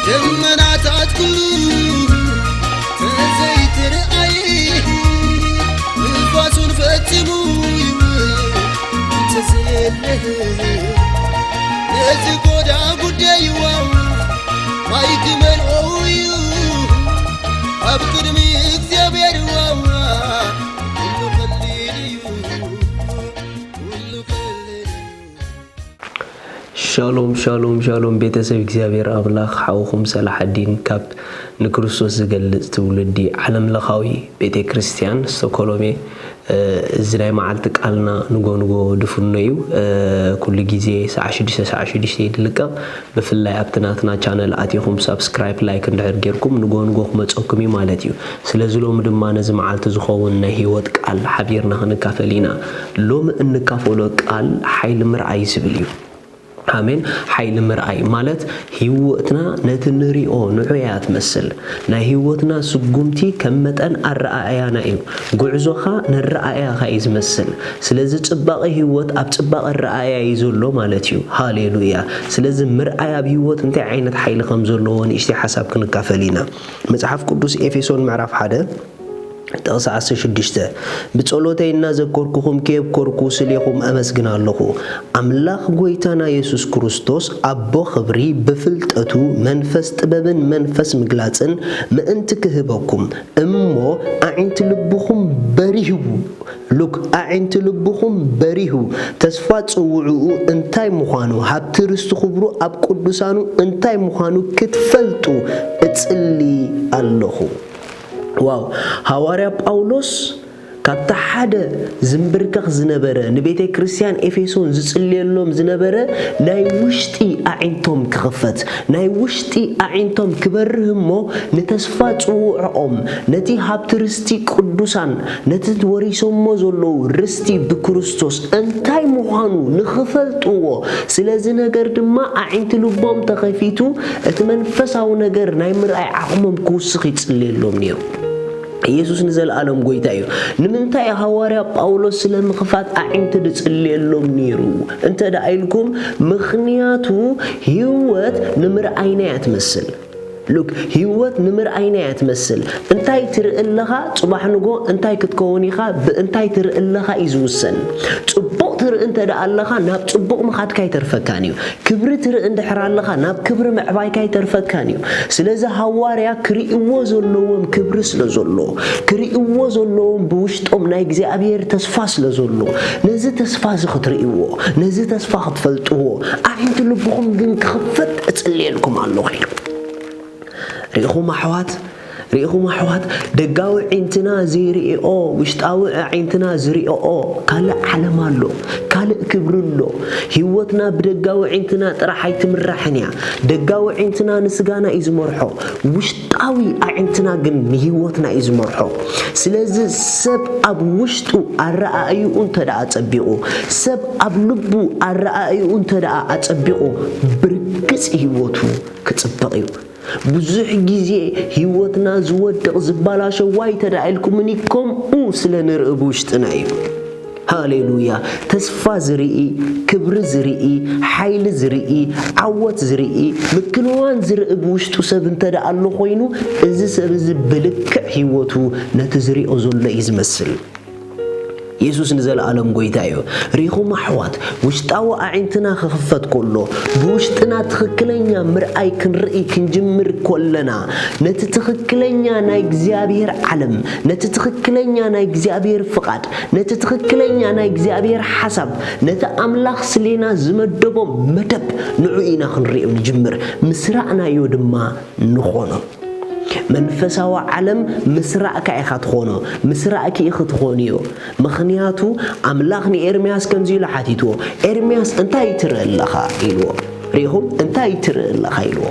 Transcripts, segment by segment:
ደመናታት ኩሉ ተዘይትርኣይ፣ ንፋሱን ፈጺሙ ይውል ተዘየለ። ነዚ ጎዳ ጉዳይዋ ማይ ክመልኦ እዩ ኣብ ቅድሚ እግዚኣብሔር ዋዋ። ኩሉ ቀሊል እዩ፣ ኩሉ ቀሊል እዩ። ሻሎም፣ ሻሎም፣ ሻሎም፣ ቤተሰብ እግዚኣብሔር ኣምላኽ፣ ሓውኹም ሰላሐዲን ካብ ንክርስቶስ ዝገልጽ ትውልዲ ዓለም ለኻዊ ቤተ ክርስቲያን ስቶኮሎሜ። እ፣ እዚ ናይ መዓልቲ ቃልና ንጎ ንጎ ድፍኖ እዩ። እ፣ ኩሉ ግዜ ሰዓ ሽዱሽተ፣ ሰዓ ሽዱሽተ እዩ ድልቀቕ። ብፍላይ ኣብቲ ናትና ቻነል ኣቲኹም ሳብስክራይብ፣ ላይክ እንድሕር ጌርኩም ንጎ ንጎ ክመጸኩም እዩ ማለት እዩ። ስለዚ ሎሚ ድማ ነዚ መዓልቲ ዝኸውን ናይ ህይወት ቃል ሓቢርና ክንካፈል ኢና። ሎሚ እንካፈሎ ቃል ሓይሊ ምርኣይ ዝብል እዩ። ኣሜን። ሓይሊ ምርኣይ ማለት ህይወትና ነቲ ንሪኦ ንዑ እያ ትመስል። ናይ ህይወትና ስጉምቲ ከም መጠን ኣረኣእያና እዩ። ጉዕዞኻ ነረኣእያኻ እዩ ዝመስል። ስለዚ ጽባቐ ህይወት ኣብ ጽባቐ ኣረኣእያ እዩ ዘሎ ማለት እዩ። ሃሌሉያ። ስለዚ ምርኣይ ኣብ ህይወት እንታይ ዓይነት ሓይሊ ከም ዘለዎ ንእሽተይ ሓሳብ ክንካፈል ኢና። መጽሓፍ ቅዱስ ኤፌሶን ምዕራፍ ሓደ ጥቕሲ ዓሰርተ ሽዱሽተ፣ "ብጸሎተይ እናዘከርኩኹም ከየብከርኩ ስሌኹም ኣመስግን ኣለኹ። ኣምላኽ ጐይታና የሱስ ክርስቶስ ኣቦ ኽብሪ ብፍልጠቱ መንፈስ ጥበብን መንፈስ ምግላጽን ምእንቲ ክህበኩም እሞ ኣዒንቲ ልብኹም በሪሁ" ሉክ፣ ኣዒንቲ ልብኹም በሪሁ፣ ተስፋ ጽውዕኡ እንታይ ምዃኑ፣ ሃብቲ ርስቲ ክብሩ ኣብ ቅዱሳኑ እንታይ ምዃኑ ክትፈልጡ እጽሊ ኣለኹ። ዋው! ሃዋርያ ጳውሎስ ካብቲ ሓደ ዝምብርከኽ ዝነበረ፣ ንቤተ ክርስቲያን ኤፌሶን ዝጽልየሎም ዝነበረ ናይ ውሽጢ ኣዒንቶም ክኽፈት፣ ናይ ውሽጢ ኣዒንቶም ክበርህ እሞ፣ ንተስፋ ጽውዕኦም፣ ነቲ ሃብቲ ርስቲ ቅዱሳን፣ ነቲ ወሪሶሞ ዘለዉ ርስቲ ብክርስቶስ እንታይ ምዃኑ ንኽፈልጥዎ፣ ስለዚ ነገር ድማ ኣዒንቲ ልቦም ተኸፊቱ፣ እቲ መንፈሳዊ ነገር ናይ ምርኣይ ዓቕሞም ክውስኽ ይጽልየሎም ነይሩ። ኢየሱስ ንዘለኣለም ጐይታ እዩ። ንምንታይ ሃዋርያ ጳውሎስ ስለ ምኽፋት ኣዒንቲ ዝጽልየሎም ነይሩ እንተ ደኣ ኢልኩም፣ ምኽንያቱ ህይወት ንምርኣይና እያ ትመስል። ሉክ፣ ህይወት ንምርኣይና እያ ትመስል። እንታይ ትርኢ ኣለኻ? ጽባሕ ንጎ እንታይ ክትከውን ኢኻ? ብእንታይ ትርኢ ኣለኻ እዩ ዝውሰን። ጽቡቕ ትርኢ እንተ ደኣ ኣለኻ፣ ናብ ጽቡቕ ምኻድካ ኣይተርፈካን እዩ። ክብሪ ትርኢ እንድሕር ኣለኻ፣ ናብ ክብሪ ምዕባይካ ኣይተርፈካን እዩ። ስለዚ ሃዋርያ ክርእይዎ ዘለዎም ክብሪ ስለ ዘሎ፣ ክርእይዎ ዘለዎም ብውሽጦም ናይ እግዚኣብሔር ተስፋ ስለ ዘሎ፣ ነዚ ተስፋ እዚ ክትርእይዎ፣ ነዚ ተስፋ ክትፈልጥዎ፣ ኣዒንቲ ልብኹም ግን ክኽፈት እጽልየልኩም ኣለኹ ኢሉ። ርኢኹም ኣሕዋት፣ ርኢኹም ኣሕዋት፣ ደጋዊ ኣዒንትና ዘይርእዮ፣ ውሽጣዊ ኣዒንትና ዝርእዮ ካልእ ዓለም ኣሎ፣ ካልእ ክብሪ ኣሎ። ህይወትና ብደጋዊ ኣዒንትና ጥራሕ ኣይትምራሕን እያ። ደጋዊ ኣዒንትና ንስጋና እዩ ዝመርሖ፣ ውሽጣዊ ኣዒንትና ግን ንህይወትና እዩ ዝመርሖ። ስለዚ ሰብ ኣብ ውሽጡ ኣረኣእይኡ እንተ ደኣ ጸቢቑ፣ ሰብ ኣብ ልቡ ኣረኣእይኡ እንተ ደኣ ኣጸቢቑ፣ ብርግጽ ህይወቱ ክጽብቕ እዩ። ብዙሕ ግዜ ህይወትና ዝወድቕ ዝበላሸ ዋይ ተዳኢልኩምኒ ከምኡ ስለ ንርኢ ብውሽጥና እዩ። ሃሌሉያ። ተስፋ ዝርኢ፣ ክብሪ ዝርኢ፣ ሓይሊ ዝርኢ፣ ዓወት ዝርኢ፣ ምክንዋን ዝርኢ ብውሽጡ ሰብ እንተ ደኣ ኣሎ ኮይኑ፣ እዚ ሰብ እዚ ብልክዕ ህይወቱ ነቲ ዝሪኦ ዘሎ እዩ ዝመስል። የሱስ ንዘለኣለም ጐይታ እዩ። ርኢኹም ኣሕዋት፣ ውሽጣዊ ኣዒንትና ክኽፈት ከሎ፣ ብውሽጥና ትኽክለኛ ምርኣይ ክንርኢ ክንጅምር ከለና፣ ነቲ ትኽክለኛ ናይ እግዚኣብሔር ዓለም፣ ነቲ ትኽክለኛ ናይ እግዚኣብሔር ፍቓድ፣ ነቲ ትኽክለኛ ናይ እግዚኣብሔር ሓሳብ፣ ነቲ ኣምላኽ ስሌና ዝመደቦ መደብ ንዑ ኢና ክንርእዮ ንጅምር። ምስ ረኣናዮ ድማ ንኾኖ። መንፈሳዊ ዓለም ምስ ረኣካ ኢኻ ትኾኖ፣ ምስ ረኣኪ ኢኺ ትኾንዮ። ምኽንያቱ ኣምላኽ ንኤርምያስ ከምዚ ኢሉ ሓቲትዎ፣ "ኤርምያስ እንታይ ትርኢ ኣለኻ?" ኢልዎ። ርኢኹም? "እንታይ ትርኢ ኣለኻ?" ኢልዎ።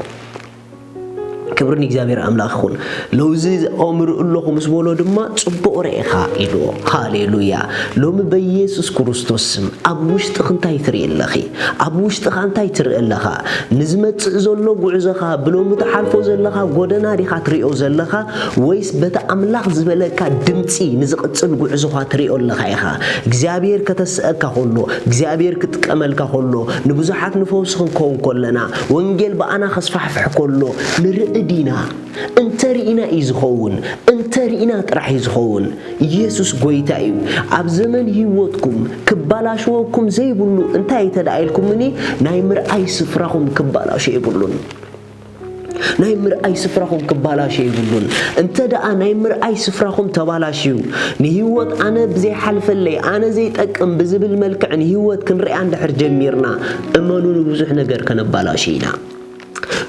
ክብሪ ንእግዚኣብሔር ኣምላኽ ይኹን። ለውዚ ኦም ርኢ ኣለኹ ምስ በሎ ድማ፣ "ጽቡቕ ርኤኻ" ኢልዎ። ሃሌሉያ። ሎሚ በኢየሱስ ክርስቶስ ስም ኣብ ውሽጥኺ እንታይ ትርኢ ኣለኺ? ኣብ ውሽጥኻ እንታይ ትርኢ ኣለኻ? ንዝመጽእ ዘሎ ጉዕዞኻ፣ ብሎሚ ትሓልፎ ዘለኻ ጎደና ዲኻ ትሪኦ ዘለኻ? ወይስ በቲ ኣምላኽ ዝበለካ ድምጺ ንዝቕጽል ጉዕዞኻ ትሪኦ ኣለኻ ኢኻ? እግዚኣብሔር ከተስአካ ከሎ፣ እግዚኣብሔር ክጥቀመልካ ከሎ፣ ንብዙሓት ንፈውሲ ክንከውን ከለና፣ ወንጌል ብኣና ከስፋሕፍሕ ከሎ ንርኢ ዲና? እንተ ርኢና እዩ ዝኸውን፣ እንተ ርኢና ጥራሕ እዩ ዝኸውን። ኢየሱስ ጐይታ እዩ። ኣብ ዘመን ህይወትኩም ክባላሽወኩም ዘይብሉ እንታይ እዩ ተደኣ ኢልኩምኒ፣ ናይ ምርኣይ ስፍራኹም ክባላሾ የብሉን። ናይ ምርኣይ ስፍራኹም ክባላሾ የብሉን። እንተ ደኣ ናይ ምርኣይ ስፍራኹም ተባላሽዩ፣ ንህይወት ኣነ ብዘይሓልፈለይ፣ ኣነ ዘይጠቅም ብዝብል መልክዕ ንህይወት ክንሪኣ እንድሕር ጀሚርና፣ እመኑኒ ብዙሕ ነገር ከነባላሹ ኢና።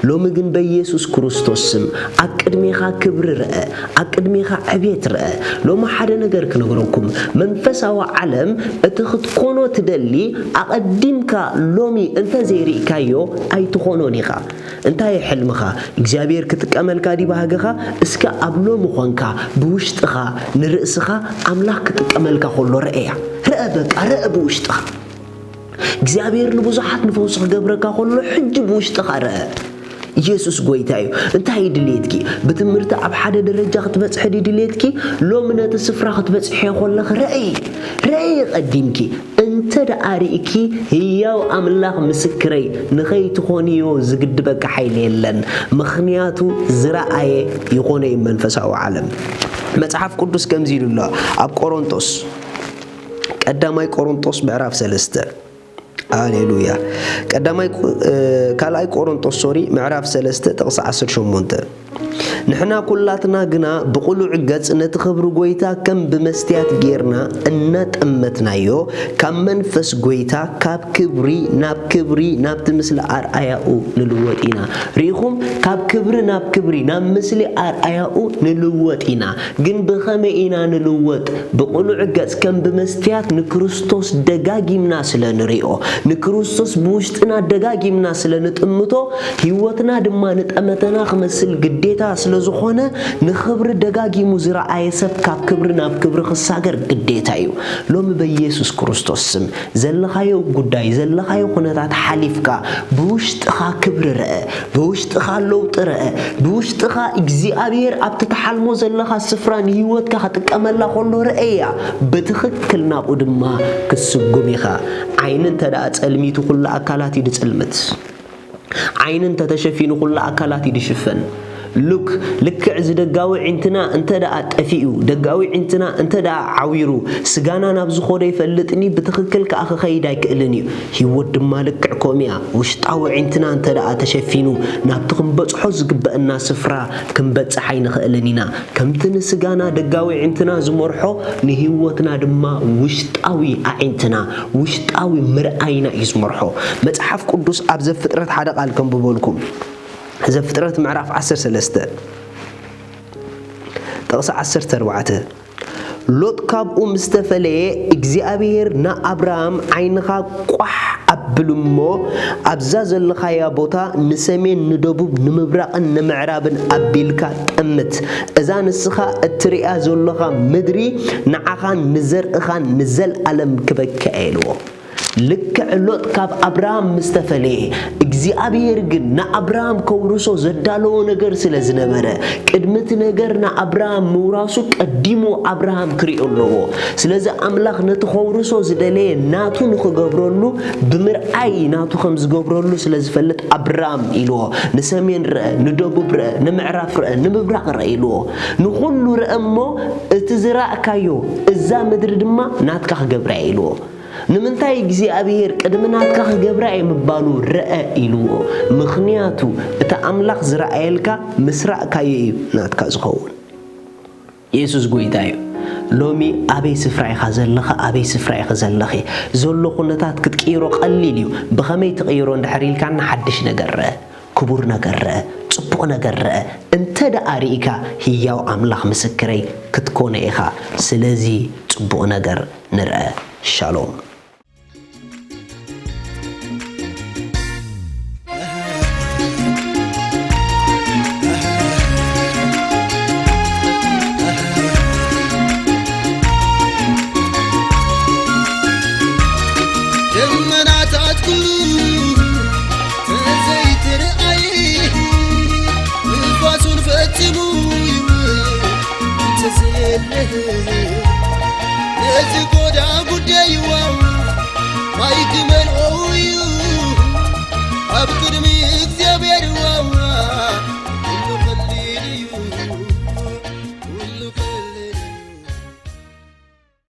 ሎሚ ግን በኢየሱስ ክርስቶስ ስም ኣብ ቅድሜኻ ክብሪ ርአ፣ ኣብ ቅድሜኻ ዕቤት ርአ። ሎሚ ሓደ ነገር ክነግረኩም፣ መንፈሳዊ ዓለም እቲ ክትኮኖ ትደሊ ኣቐዲምካ ሎሚ እንተ ዘይርኢካዮ ኣይትኾኖን ኢኻ። እንታይ እዩ ሕልምኻ? እግዚኣብሔር ክጥቀመልካ ድዩ ባህግኻ? እስከ ኣብ ሎሚ ኾንካ ብውሽጥኻ ንርእስኻ ኣምላኽ ክጥቀመልካ ከሎ ርአያ። ርአ በቃ፣ ርአ ብውሽጥኻ። እግዚኣብሔር ንብዙሓት ንፈውሲ ክገብረካ ከሎ ሕጂ ብውሽጥኻ ርአ። ኢየሱስ ጐይታ እዩ። እንታይ እዩ ድልየትኪ? ብትምህርቲ ኣብ ሓደ ደረጃ ክትበጽሒ ድዩ ድልየትኪ? ሎሚ ነቲ ስፍራ ክትበጽሕዮ ከለኺ ርኣዪ። ርኣዪ ቀዲምኪ። እንተ ደኣ ርኢኪ፣ ህያው ኣምላኽ ምስክረይ፣ ንኸይትኾንዮ ዝግድበኪ ሓይሊ የለን። ምኽንያቱ ዝረኣየ ይኾኖ እዩ መንፈሳዊ ዓለም። መጽሓፍ ቅዱስ ከምዚ ኢሉ ኣሎ ኣብ ቆሮንቶስ፣ ቀዳማይ ቆሮንቶስ ምዕራፍ ሰለስተ። ሃሌሉያ። ቀዳማይ ቆ-፣ እ፣ ካልኣይ ቆሮንቶስ፣ ሶሪ፣ ምዕራፍ ሰለስተ ጥቕሲ ዓሰርተ ሸሞንተ። "ንሕና ኩላትና ግና ብቕሉዕ ገጽ ነቲ ክብሪ ጐይታ ከም ብመስትያት ጌርና እናጠመትናዮ፣ ካብ መንፈስ ጐይታ ካብ ክብሪ ናብ ክብሪ ናብቲ ምስሊ ኣርኣያኡ ንልወጥ ኢና።" ርኢኹም? ካብ ክብሪ ናብ ክብሪ ናብ ምስሊ ኣርኣያኡ ንልወጥ ኢና። ግን ብኸመይ ኢና ንልወጥ? ብቕሉዕ ገጽ ከም ብመስትያት ንክርስቶስ ደጋጊምና ስለ ንሪኦ፣ ንክርስቶስ ብውሽጥና ደጋጊምና ስለ ንጥምቶ፣ ህይወትና ድማ ንጠመተና ክመስል ግዴታ ስለ ዝኾነ፣ ንኽብሪ ደጋጊሙ ዝረኣየ ሰብ ካብ ክብሪ ናብ ክብሪ ክሳገር ግዴታ እዩ። ሎሚ በኢየሱስ ክርስቶስ ስም ዘለኻዮ ጉዳይ፣ ዘለኻዮ ኩነታት ሓሊፍካ፣ ብውሽጥኻ ክብሪ ርአ፣ ብውሽጥኻ ለውጢ ርአ፣ ብውሽጥኻ እግዚኣብሔር ኣብቲ ትሓልሞ ዘለኻ ስፍራ ንህይወትካ ክጥቀመላ ከሎ ርአያ። ብትኽክል ናብኡ ድማ ክትስጉም ኢኻ። ዓይኒ እንተ ደኣ ጸልሚቱ ኩሉ ኣካላት እዩ ዝጽልምት። ዓይኒ እንተ ተሸፊኑ ኩሉ ኣካላት እዩ ዝሽፈን። ሉክ፣ ልክዕ እዚ ደጋዊ ዒንትና እንተ ደኣ ጠፊኡ፣ ደጋዊ ዒንትና እንተ ደኣ ዓዊሩ፣ ስጋና ናብ ዝኾዶ ይፈልጥን እዩ፣ ብትኽክል ከኣ ክኸይድ ኣይክእልን እዩ። ህይወት ድማ ልክዕ ከምኡ እያ። ውሽጣዊ ዒንትና እንተ ደኣ ተሸፊኑ፣ ናብቲ ክንበጽሖ ዝግበአና ስፍራ ክንበጽሕ ኣይንኽእልን ኢና። ከምቲ ንስጋና ደጋዊ ዒንትና ዝመርሖ፣ ንህይወትና ድማ ውሽጣዊ ኣዒንትና፣ ውሽጣዊ ምርኣይና እዩ ዝመርሖ። መጽሓፍ ቅዱስ ኣብ ዘፍጥረት ሓደ ቃል ከንብበልኩም። ዘፍጥረት ምዕራፍ ዓሰርተ ሰለስተ ጥቕሲ ዓሰርተ ኣርባዕተ። ሎጥ ካብኡ ምስ ተፈለየ፣ እግዚኣብሔር ንኣብራም፣ "ዓይንኻ ቋሕ ኣብል እሞ፣ ኣብዛ ዘለኻያ ቦታ ንሰሜን፣ ንደቡብ፣ ንምብራቕን ንምዕራብን ኣቢልካ ጠምት። እዛ ንስኻ እትርእያ ዘሎኻ ምድሪ ንዓኻን ንዘርእኻን ንዘለኣለም ክበኪ እየ" ኢልዎ። ልክዕ ሎጥ ካብ ኣብርሃም ምስ ተፈለየ፣ እግዚኣብሔር ግን ንኣብርሃም ከውርሶ ዘዳለዎ ነገር ስለ ዝነበረ፣ ቅድሚ እቲ ነገር ንኣብርሃም ምውራሱ ቀዲሙ ኣብርሃም ክርእዮ ኣለዎ። ስለዚ ኣምላኽ ነቲ ከውርሶ ዝደለየ ናቱ ንኽገብረሉ ብምርኣይ ናቱ ከም ዝገብረሉ ስለ ዝፈልጥ ኣብርሃም ኢልዎ። ንሰሜን ርአ፣ ንደቡብ ርአ፣ ንምዕራፍ ርአ፣ ንምብራቕ ርአ ኢልዎ። ንኹሉ ርአ እሞ እቲ ዝራእካዮ እዛ ምድሪ ድማ ናትካ ክገብራ እየ ኢልዎ። ንምንታይ እግዚኣብሔር ቅድሚ ናትካ ክገብራ እየ ምባሉ ርአ ኢልዎ? ምኽንያቱ እቲ ኣምላኽ ዝረኣየልካ ምስ ራእካዮ እዩ ናትካ ዝኸውን። የሱስ ጐይታ እዩ። ሎሚ ኣበይ ስፍራ ኢኻ ዘለኻ? ኣበይ ስፍራ ኢኺ ዘለኺ? ዘሎ ኩነታት ክትቅይሮ ቀሊል እዩ። ብኸመይ ትቕይሮ እንድሕር ኢልካኒ፣ ሓድሽ ነገር ርአ፣ ክቡር ነገር ርአ፣ ጽቡቕ ነገር ርአ። እንተ ደኣ ርኢካ፣ ህያው ኣምላኽ ምስክረይ ክትኮነ ኢኻ። ስለዚ ጽቡቕ ነገር ንርአ። ሻሎም። ነዚ ጎዳ ጉደይዋ ማይ ክመልኦ